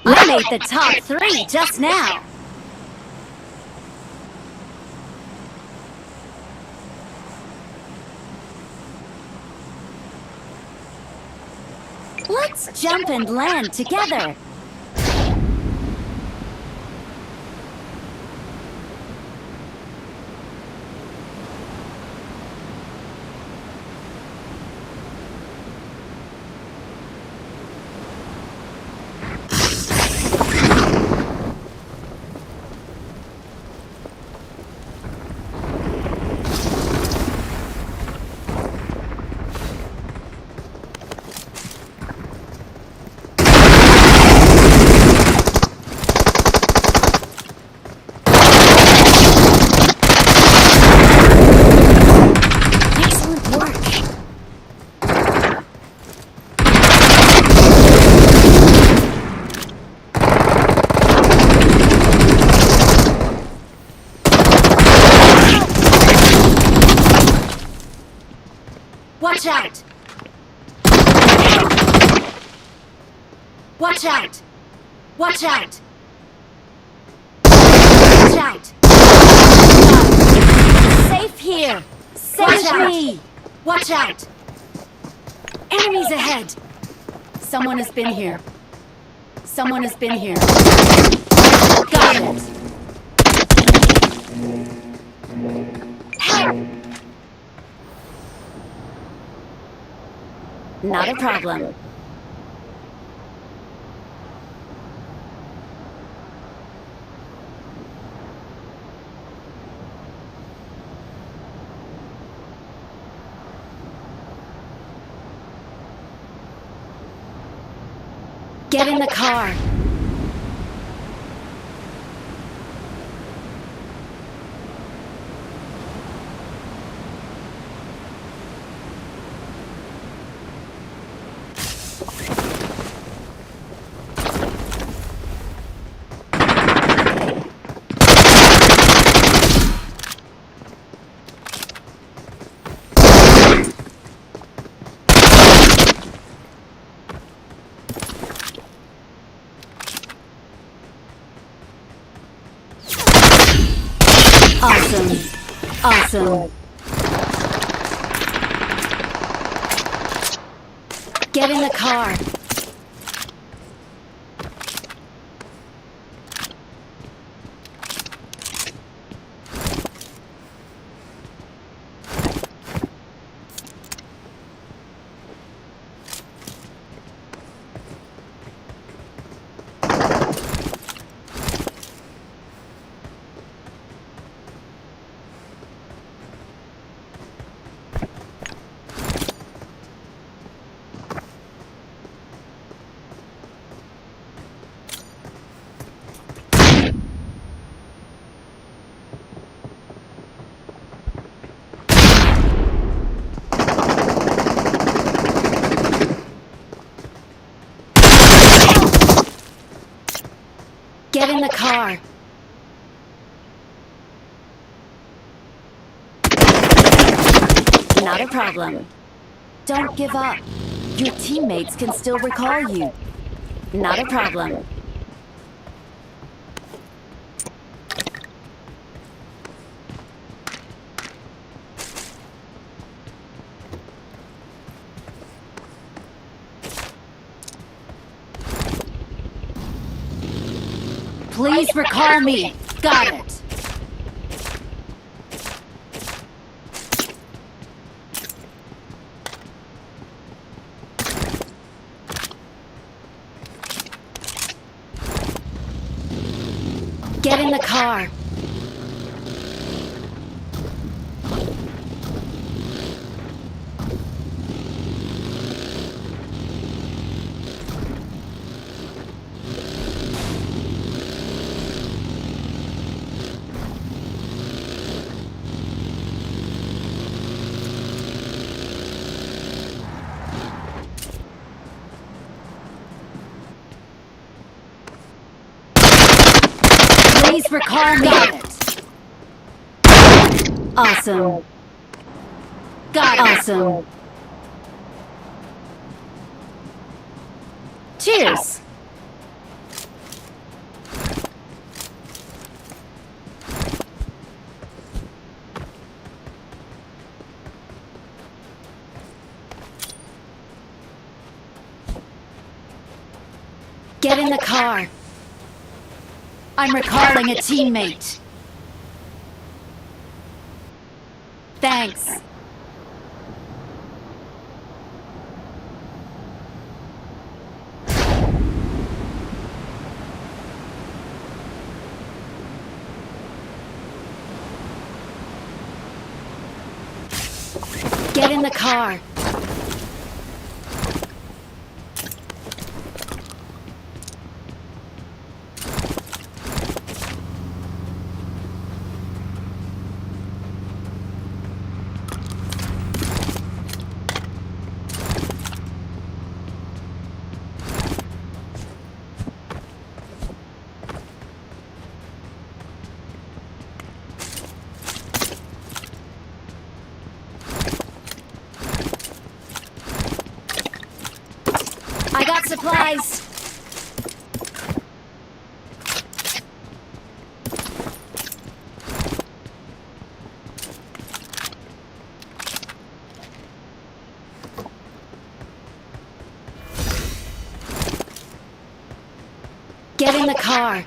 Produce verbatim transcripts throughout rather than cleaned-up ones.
I made the top three just now. Let's jump and land together. Excellent work. Watch out! Watch out! Watch out! Watch out! Safe here! Safe me! Watch out! Enemies ahead! Someone has been here. Someone has been here. Got it! Help! Not a problem. Get in the car. Awesome. Awesome. Get in the car. Get in the car. Not a problem. Don't give up. Your teammates can still recall you. Not a problem. Please recall me. Got it. Get in the car. Please recall me. Got it. Awesome. Got it. Awesome. Cheers. Get in the car. I'm recalling a teammate. Thanks. Get in the car. I got supplies. Get in the car.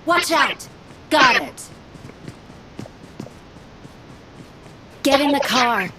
Watch out! Got it! Get in the car.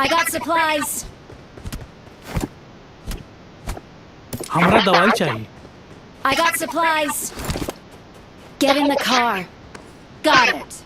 I got supplies. हमरा दवाई चाहिए। I got supplies. Get in the car. Got it.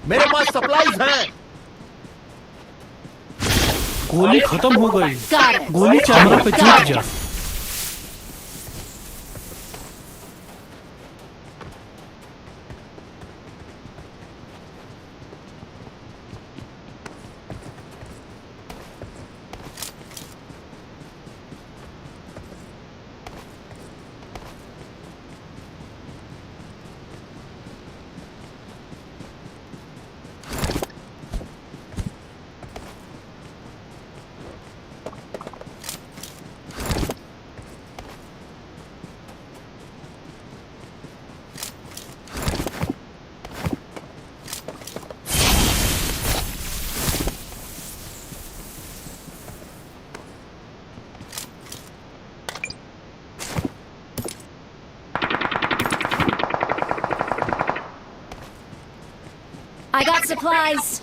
मेरे पास सप्लाईज हैं। गोली खत्म हो गई। Got it. गोली चालू। हमरा पे झूठ जा। I got supplies.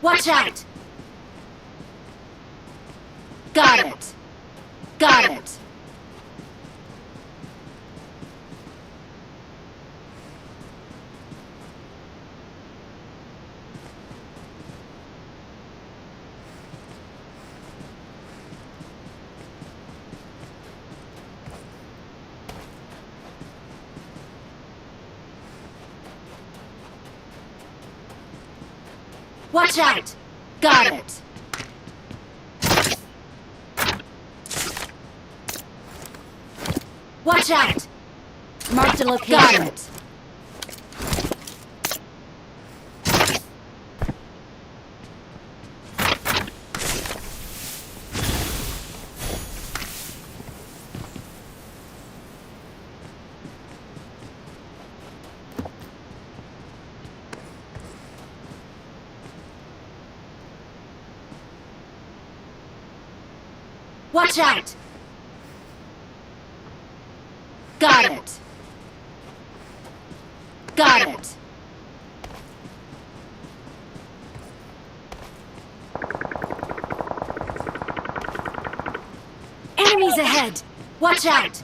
Watch out! Got it. Got it. Watch out! Got it! Watch out! Marked a location. Got it! Watch out! Got it! Got it! Enemies ahead! Watch out!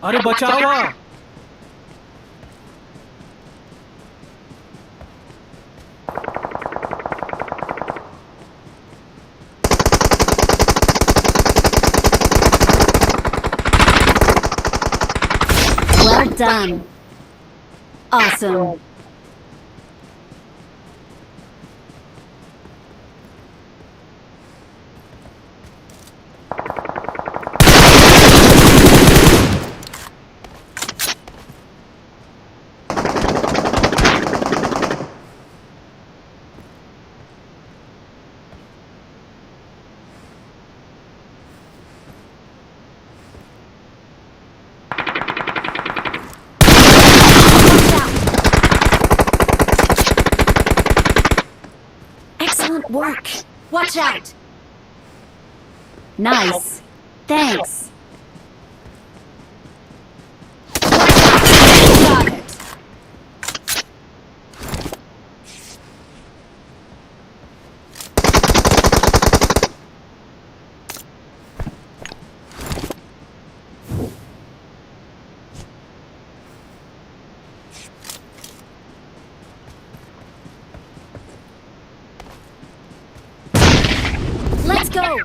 अरे बचाओ! Well done. Awesome. Excellent work. Watch out. Nice. Thanks. Got it. Let's go!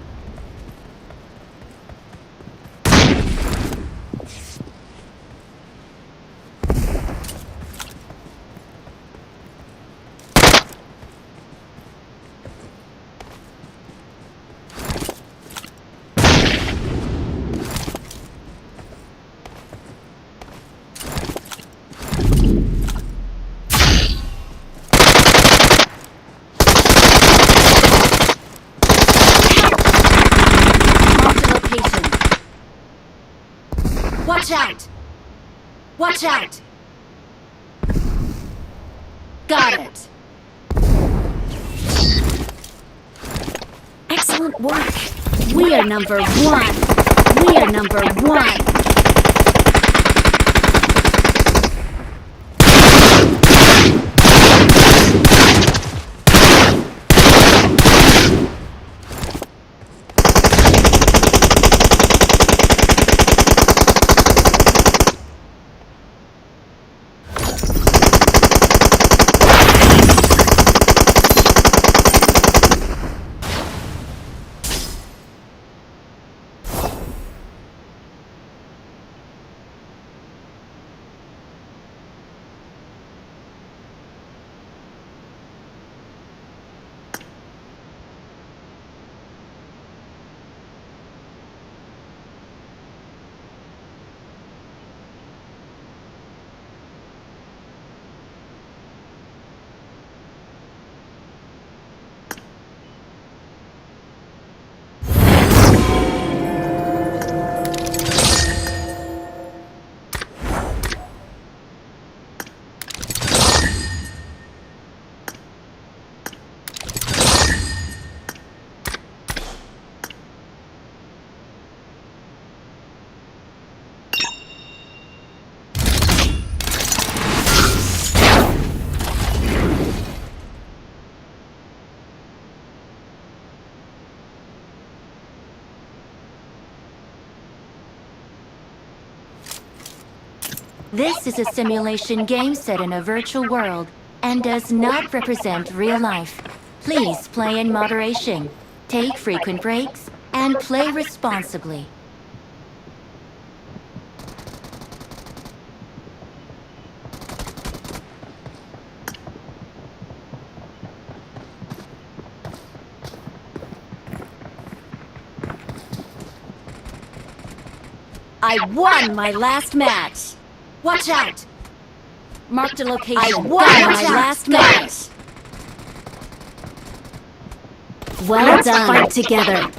Marked a location. Watch out! Watch out! Got it! Excellent work! We are number one! We are number one! This is a simulation game set in a virtual world and does not represent real life. Please play in moderation, take frequent breaks, and play responsibly. I won my last match. Watch out! Marked a location. I won my last match. Well done. Let's fight together.